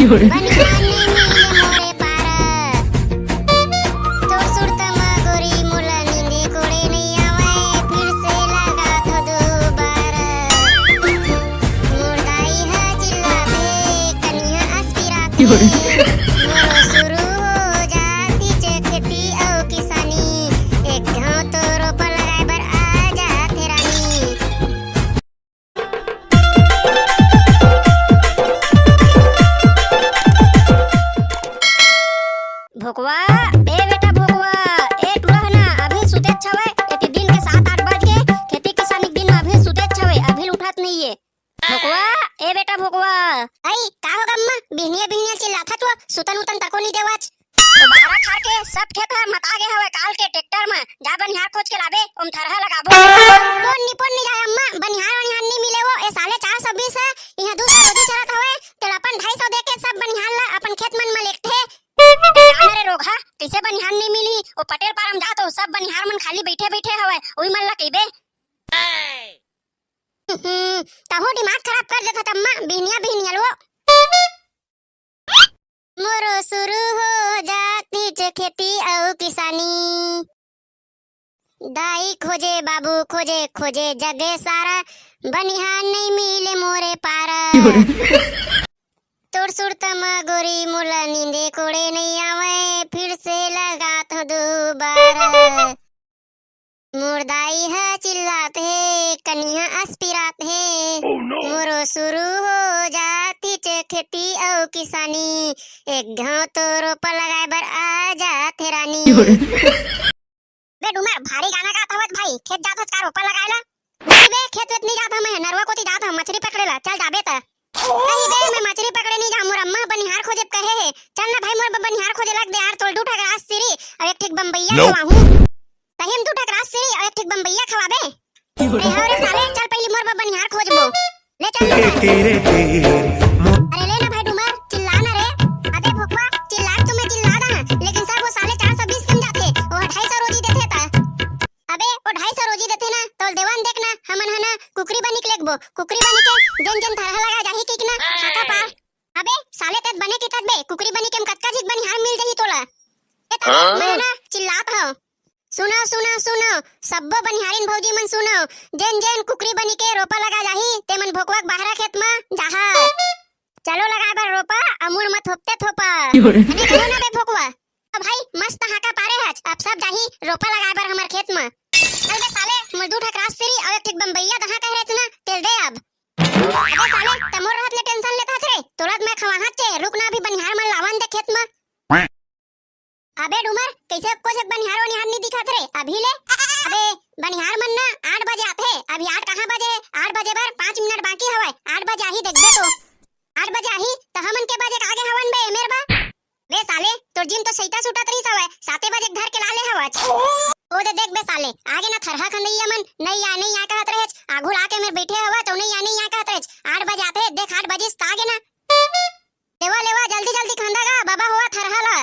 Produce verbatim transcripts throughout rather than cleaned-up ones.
बनिहार नइ मिले मोरे पारा। तोर सुरता म गोरी मोला नींदे कोड़े नइ आवय, फिर से लगात हो दोबारा। मोर दाई ह चिल्लाथे, कनिहा अस पिराथे। मोरो शुरू हो जातिच खेती अउ किसानी, एक घांव तो रोपा लगाए बर आ जाथे रानी। भोकवा, ए बेटा भोकवा, ए टुरा ह ना, अभी सुतेच हवय, एती दिन के सात आठ बज गे, खेती किसानी के दिन म अभी सुतेच हवय, अभी उठत नइये। भोकवा, ए बेटा भोकवा। अई, का हो गे अम्मा, बिहनिया बिहनिया चिल्लाथच वो, सुतन उतन तको नइ देवच। ओ बारा खार के सब खेत ह मता गे हवय काल के ट्रैक्टर म, जा बनिहार खोज के लाबे, ओम थरहा लगाबो। कोन निपोन नइ जाय अम्मा, बनिहार वनिहार नइ मिले वो, ए साले चार सौ बीस हे, इहां दू सौ रोजी चलत हवय, तेला अपन ढाई सौ दे के सब बनिहार ला अपन खेत मन म लेगथे। जान रे रोगहा, कइसे बनिहार नइ मिलही, ओ पटेल पारा म जा तो सब बनिहार मन खाली बइठे बइठे हवय, उही मन ला कहिबे। तहूं दिमाग खराब कर देथस अम्मा, बिहनिया बिहनिया ले वो। मोरो शुरू हो जातिच खेती अउ किसानी। दाई खोजे, बाबू खोजे, खोजे जगे सारा, बनिहार नइ मिले मोरे पारा। तोर सुरता म गोरी मोला नींदे कोड़े नइ आवय, फिर से लगात हो दोबारा। मोर दाई ह चिल्लाथे, कनिहा अस पिराथे। Oh no! मोरो शुरू हो जातिच खेती अउ किसानी, एक घांव तो रोपा लगाए बर आ जाथे रानी। बे डूमर, भारी गाना गात हवस भाई, खेत जात हस का रोपा लगाए ला? नहीं बे, खेत वेत नइ जात हंव मैं, नरवा कोती जात हंव मछरी पकड़े ला, चल जाबे त। नहीं बे, मैं मछरी पकड़े नइ जांव, मोर अम्मा बनिहार खोजे कहे हे। चल ना भाई, मोर ब-, बनिहार खोजे लग दे यार, तोल दू ठक राजश्री अउ एक ठिक बम्बईया खवाहूं। तहीं म दू ठक राजश्री अउ एक ठिक बम्बईया खवाबे। ए हव रे साले, चल पहिली मोर बर बनिहार खोजबो। ले चल ना। अरे ले ना भाई डूमर, चिल्ला ना रे। अबे भोकवा, चिल्ला तो मैं चिल्ला रहा, लेकिन सब वो साले चार सौ बीस कम जाथे, वो ढाई सौ रोजी देथे ता। अबे, ओ ढाई सौ रोजी देथे ना, तोल देवन देख ना, हमन ह ना कुकरी बनी के लेगबो, कुकरी बनी के जेन जेन थरहा लगा जाही कहिके ना, हाका पार। अबे, साले तें बने किथस बे, कुकरी बनी के म कतका झिक बनिहार मिल जाही तोला। ए त हाँ? मैं ना चिल्लात हंव। सुनव, सुनव, सुनव, सब्बो बनिहारिन भौजी मन सुनव, जेन जेन कुकरी बनी के रोपा लगा जाही, तेमन भोकवा के बाहरा खेत म जाहा। चलो लगाए बर रोपा, अमुड़ म थोपते थोपा। अने कहो ना बे भोकवा। अब भाई, मस्त हाका पारे हच, अब सब जाही रोपा लगाए बर हमर खेत म। चल बे साले, मोर दू ठक राजश्री अउ एक ठिक बम्बईया दहा कहे रहेच ना, तेल दे अब। अबे साले, त मोर रहत ले tension लेथस रे, तोला त मैं खवाहत चे, रुक ना अभी बनिहार मन लावन दे खेत म। अबे डूमर, कइसे कोई बनिहार वनिहार नइ दिखत रे, अभी ले। अबे, बनिहार मन ना आठ बजे आथे, अभी आठ कहां बजे, आठ बजे बर पांच मिनट बाकी हवय, आठ बजे आही देखबे तो। आठ बजे आही, त हमन के बजे के आगे हवन बे, एमेर बा। बे साले, तोर जिम तो सइता सुटत रहिस हवय, साते बजे के धर के ला ले हवच। ओ दे देख बे साले, आगे ना थरहा खंदइया मन, नइ आ, नइ आ कहत रहेच, आघू ला के मेर बइठे हवच, अउ नइ आ, नइ आ कहत रहेच, आठ बजे आथे, देख आठ बजिस त आगे ना। लेवा, लेवा, जल्दी, जल्दी खंदा गा, बबा होवा थरहा ला।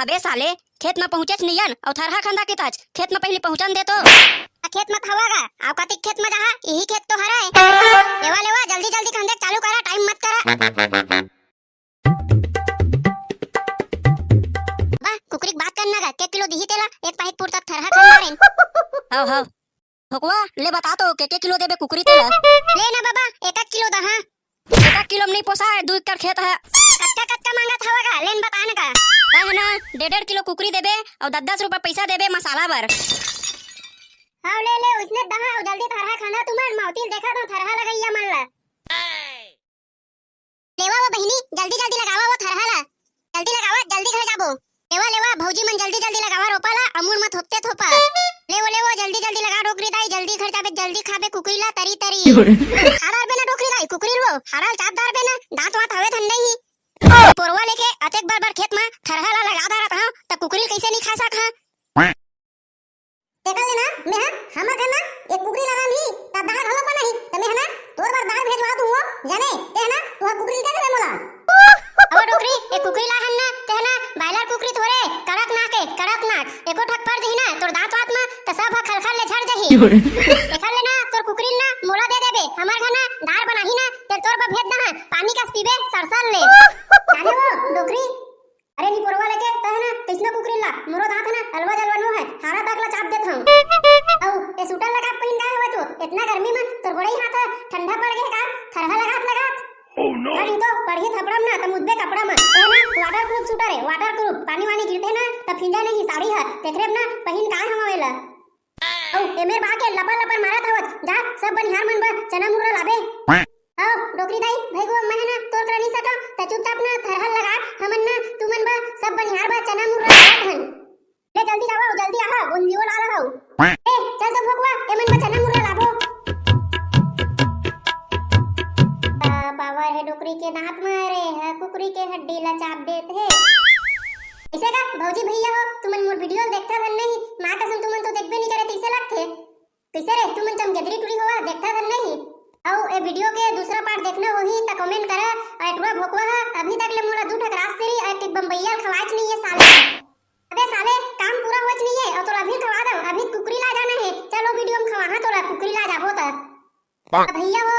अबे साले, खेत म पहुंचेच नइयन, अउ थरहा खंदा किथच, खेत म पहिली पहुंचन दे तो। आ खेत म त हवा गा, अउ कतिक खेत म जाहा, इही खेत तो हरय। लेवा, लेवा, जल्दी, जल्दी खंदे चालू करा, time मत करा। बा, कुकरी के बात करना गा, के किलो दिही तेला, एक पाहिक पुरतक थरहा खंदा रेन। हव, हव। भोकवा, ले बता तो, के के किलो देबे कुकरी तेला? ले ना बाबा, एक एक किलो दहा। एक एक किलो म नइ पोसाय, दू एकड़ खेत हे। कतका, कतका मांगत हवा गा? ले न बता न गा। तैं ह ना, डेढ़ डेढ़ किलो कुकरी देबे, अउ दस दस रुपया पइसा देबे मसाला बर। हव, ले, ले, उसने दहा, अउ जल्दी थरहा खंदा तुमन, मौतिल देखा दो थरहा लगइया मन ला। लेवा वो बहिनी, जल्दी जल्दी लगावा वो थरहा ला। जल्दी लगावा, जल्दी घर जाबो। लेवा लेवा, भौजी मन जल्दी जल्दी लगावा रोपा ला, अमुड़ म थोपते थोपा। लेवो लेवो, जल्दी जल्दी लगा डोकरी दाई, जल्दी घर जाबे, जल्दी खाबे कुकरी ला तरी तरी। खा डारबे ना डोकरी दाई, कुकरी ल वो, हारा ल चाप डारबे ना, दांत वांत हवे धन नहीं। पोरवा लेके अतेक बड़ बड़ खेत म थरहा ला लगा डारत हंव, त कुकरी ल कइसे नइ खा सकहां? तेकर ले ना, मैं ह, हमर घर ना एक कुकरी लगान ही, त दहा घलो पना ही, त मैं ह ना, तोर बर दहा भेजवा दूं हो, जाने, ते ह ना, तोर कुकरी दे देबे मोला। अबे डोकरी, ए कुकरी लाहन ना, ते ह ना, बॉयलर कुकरी थोरे, कड़कनाथ ए, कड़कनाथ, एको ठक पर जही ना, तोर दांत वात म, त सब ह खलखल ले झड़ जही। तेकर ले ना, तोर कुकरी ना, मोला दे देबे, हमर घर ना, दार बनाही ना, ते तोर बर भेज दहा, पानी कस पीबे, सरसर ले। जाने पड़ गे का? थरहा लगात लगात। अरे तो पड़ही थपड़म ना त मुदबे कपड़ा म। ए ना, वाटर प्रूफ सूटर हे, वाटर प्रूफ। पानी वानी गिरथे ना त फिंजा नहीं साड़ी ह। तेकरे ना पहिन काय हवा एला। अउ एमेर बा के लपर लपर मारत हवत। जा, सब बनिहार मन बर चना मुर्रा लाबे। अउ डोकरी दाई, भई गो अम्मा हे ना, तोर करा नी सटो, त चुपचाप ना थरहा लगा, हमन ना तुमन बर, सब बनिहार बर चना मुर्रा लात हन। ले जल्दी जावव, जल्दी आवव, गुंजियो लाल हव। ए, चल तो भोकवा, एमन बर चना मुर्रा लाबो। पावर हे डोकरी के दांत म, रे ह कुकरी के हड्डी ला चाप देत हे। इसे का भौजी भैया हो, तुमन मोर वीडियो देखता धन नहीं, माँ कसम तुमन तो देखबे नहीं करे, तैसे लगथे। कैसे रे, तुमन चमगेदरी टुरी होवा, देखता धन नहीं? अउ ए वीडियो के दूसरा पार्ट देखना होही त कमेंट करा। अउ ए टुरा भोकवा ह अभी तक ले मोला दू ठक राजश्री अउ एक ठक बम्बईया खवाच नहीं है साले। अबे साले, काम पूरा होच नहीं है अउ तोला अभी खवा दम, अभी कुकरी ला जाना है। चलो वीडियो में खवाहा तोला कुकरी ला जाबो त। भैया हो,